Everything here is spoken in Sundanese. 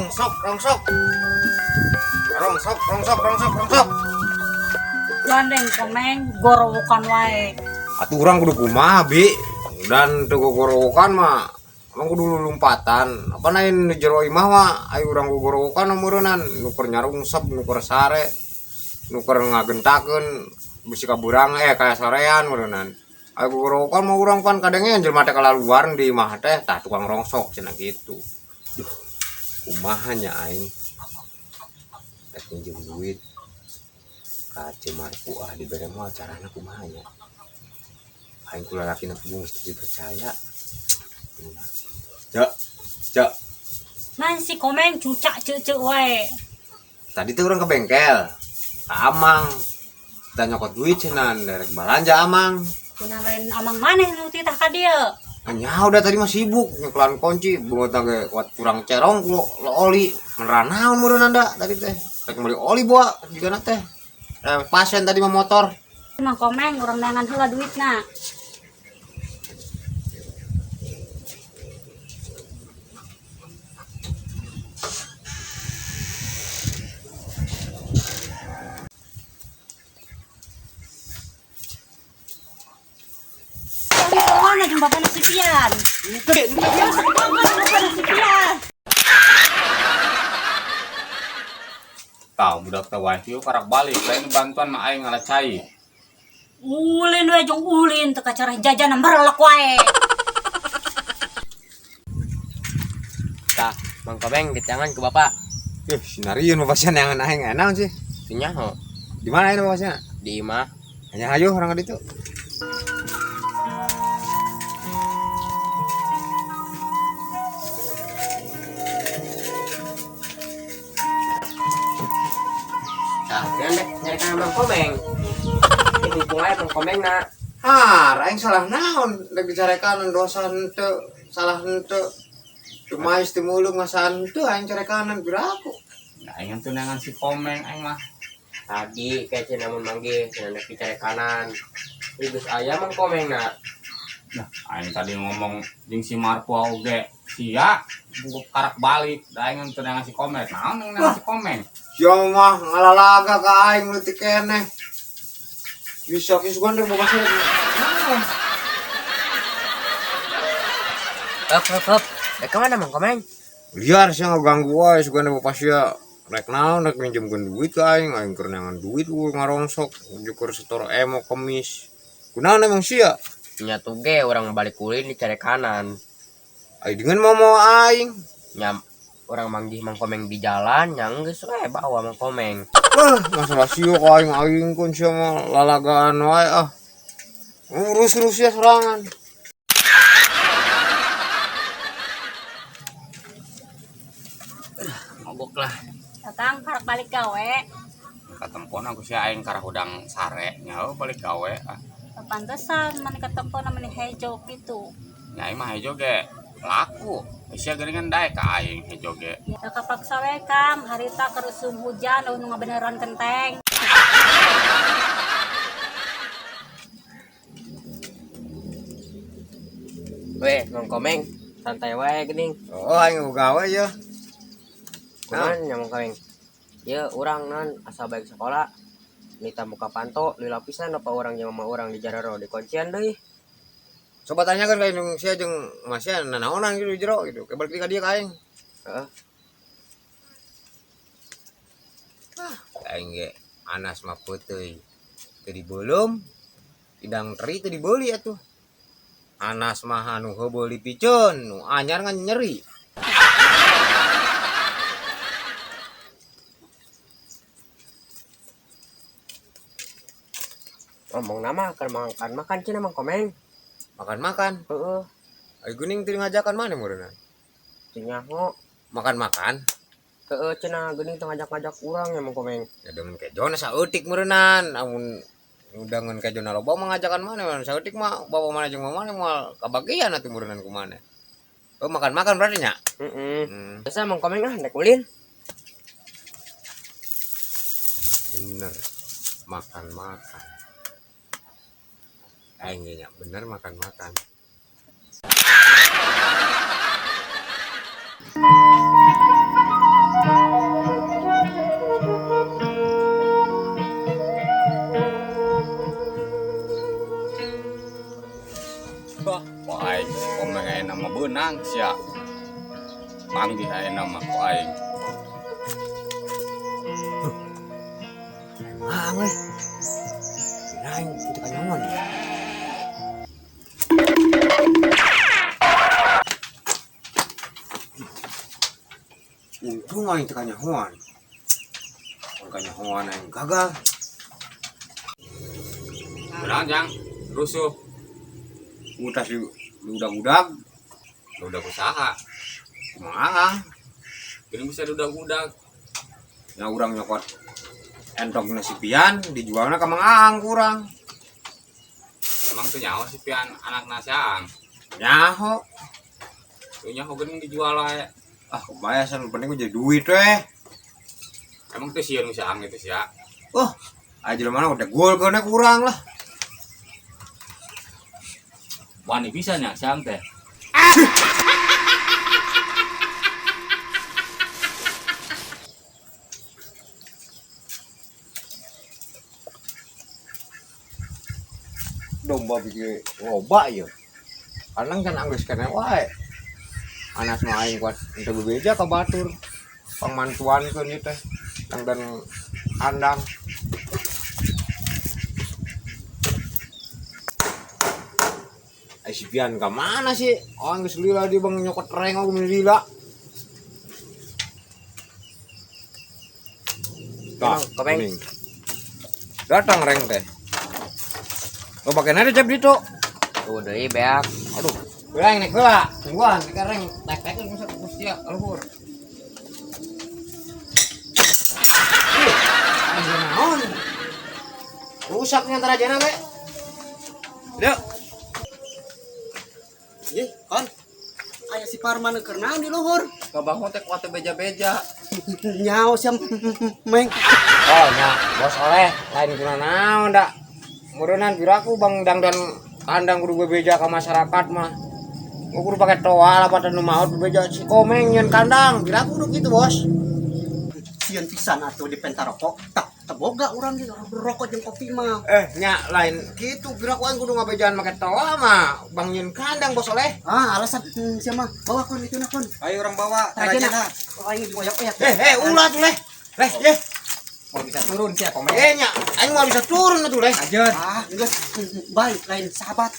Rongsok, rongsok. Rongsok, rongsok, rongsok, rongsok. Gandeng komeng gorowokan wae. Atuh urang kudu kumaha, Bi? Dan teu gorowokan mah emang kudu lulumpatan. Apa lain di jero imah mah ayo urang gorowokan meureunnan nu keur nyarungsep, nu keur sare, nu keur ngagentakeun bisi kaburang kaya sorean meureunnan. Ayo gorowokan mah urang pan kadangnya jelema teh kalaluar di imah teh tah tukang rongsok cenah kitu. Duh, kumaha nya aing? Rek minjem duit ka Cimarpu ah dibere moal carana kumaha nya? Aing ku lalaki na kudu geus dipercaya. Cek, cek. Nan si komeng cucak cek-cek wae. Tadi tuh orang ke bengkel, ke Amang. Kita nyokot duit cenah derek balanja Amang. Kuna lain amang maneh nu titah ka dieu. Nya udah tadi mah sibuk nyekelan kunci, bunga ge kuat kurang cerong ku lo oli. Meneran naon meureun anda tadi teh. Rek meuli oli boa jigana teh. Pasien tadi mah motor. Mang komeng urang neangan heula duitna. Mana jeung bapana si Pian? Bapana si Pian. Tahu budak teh wae kieu karak balik lain bantuan mah aing ngala cai. Ulin we jeung ulin teu kacarah jajan merelek wae. Tah, Mang Komeng ditangan ke bapak. Sinarieun bapak sia neangan aing naon sih? Teu nyaho. Di mana ayeuna bapak sia? Di imah. Hanya hayu urang ka ditu. Tah, geus deh nyarikan Mang Komeng. Ini hubung aja Mang Komeng na. Har, aing salah naon rek dicarekanan dosa henteu, salah henteu. Cuma teu mulung ngasaan henteu aing carekanan piraku. Nah, aing teu neangan si Komeng aing mah. Tadi kayak cenah mun manggih cenah rek dicarekanan. Ieu geus aya Mang Komeng na. Nah, aing tadi ngomong jeung si Marpo oge sia bungkuk karak balik, da aing teu neangan si Komeng. Naon neangan si Komeng? Sia mah ngalalaga ka aing leutik keneh. Bisa geus gondeng bapak sia. Hop hop hop. Rek ka mana Mang Komeng? Liar sia ngaganggu wae sugana bapak sia. Rek naon rek minjemkeun duit ka aing, aing keur neangan duit ku ngarongsok, jukur setor emo kemis. Kunaon emang sia? Nya tuh ge urang balik ulin dicarekanan. Ai dengan mau aing. Nya urang manggih Mang Komeng di jalan, nya geus we bawa Mang Komeng. Masalah sia ka aing aing kun sia mah lalagaan wae ah. Urus-urus sia sorangan. Mabok lah. Datang karak balik gawe. Katempon aku sia aing karah hudang sare nya balik gawe ah. Pantesan mani katempon mani hejo kitu. Nya aing mah hejo ge laku. Sia geuningan daek ka aing hejo ge. Ya kapaksa we Kang, harita keur usum hujan eueuh nu ngabeneran kenteng. Weh, Mang Komeng, santai wae geuning. Oh, aing gawe ya. Kumaha nya Mang Komeng? Ieu urang non asa balik sekolah. Nita muka panto, lila pisan apa urang jeung mama urang di jarero di kuncian deui. Coba tanyakan ka indung sia jeung mas sia nanaonan gitu di jero gitu. Ke balik ka dieu ka aing. Heeh. Ah, aing ge anas mah peuteui. Teu dibeuleum, idang teri teu dibeuli atuh. Anas mah anu heubeul dipiceun, nu anyar ngan nyeri. Ngomong nama keur makan-makan cenah Mang Komeng. Makan-makan. Heeh. Ai geuning teu ngajakan maneh meureunna? Teu nyaho. Makan-makan. Heeh cenah geuning teu ngajak-ngajak urang ya Mang Komeng. Ya dengan kejona saeutik meureunnan, amun udangan kejona loba mah ngajakan maneh, mun saeutik mah bapak maneh jeung mama maneh moal kabagian atuh meureunnan ku maneh. Oh, makan-makan berarti nya? Heeh. Biasa Mang Komeng ah nek ulin. Bener. Makan-makan. Aing ge nya bener makan-makan. Jang sia. Panggih aya nama ku aing. Mang euy. Kirain itu kanyawan. Untung aing teu kanyahoan. Mun kanyahoan aing gagal. Benar Jang, rusuh. Utas di udag-udag, Udah usaha. kumaha? Gini bisa udag-udag. Nya urang nyokot entog nasi pian dijualna ka Mang Aang kurang. Emang tuh nyawa si pian anak nasiang. Nyaho. Tuh nyaho geuning dijual wae. Ah, kebayasan penting gua jadi duit weh. Emang tuh sieun si Aang itu sia. Oh, aja mana udah gol keuna kurang lah. Wani bisa nya si Aang teh. Domba bikin loba ya. Kadang kan anggeus kene wae. Anak mah aing kuat teu bebeja ka batur. Pangmantuan keun ieu teh. Dangdan kandang. Ai si Pian ka mana sih? Oh, geus lila dia bang nyokot reng aku lila. Tah, Komeng. kuning. Datang reng teh. Lo pakai nada cap ditu. Tuh deui beak. Aduh, kurang naik heula. Tungguan, naik reng, tek-tek geus geus sia luhur. Ih, aya naon? Rusaknya antara jana we. Yuk. Ih, kon. Aya si Parman keur naon di luhur? Kabangun teh kuat beja-beja. Nyaho sia meng. Oh, nya, bos oleh lain kuna naon da. Meureunnan piraku bang dangdan kandang kudu bebeja ka masyarakat mah. Gua kudu pake toa lah pada nu maot bebeja si Komeng nyeun kandang. Piraku kudu kitu, Bos. Sieun pisan atuh dipenta rokok. Tak teboga urang ge rokok jeung kopi mah. Nya lain kitu piraku aing kudu ngabejaan make toa mah. Bang nyeun kandang bos oleh. Ah, alasan sia mah bawa kon itu na kon. Ayo orang bawa Tarajana. tarajana. Oh, aing dioyak-oyak. Ulah tuh leh. Leh, ye. Mau bisa turun sih Komeng. Nya, aing moal bisa turun atuh leh. Ajeun. Ah, geus baik lain sahabat.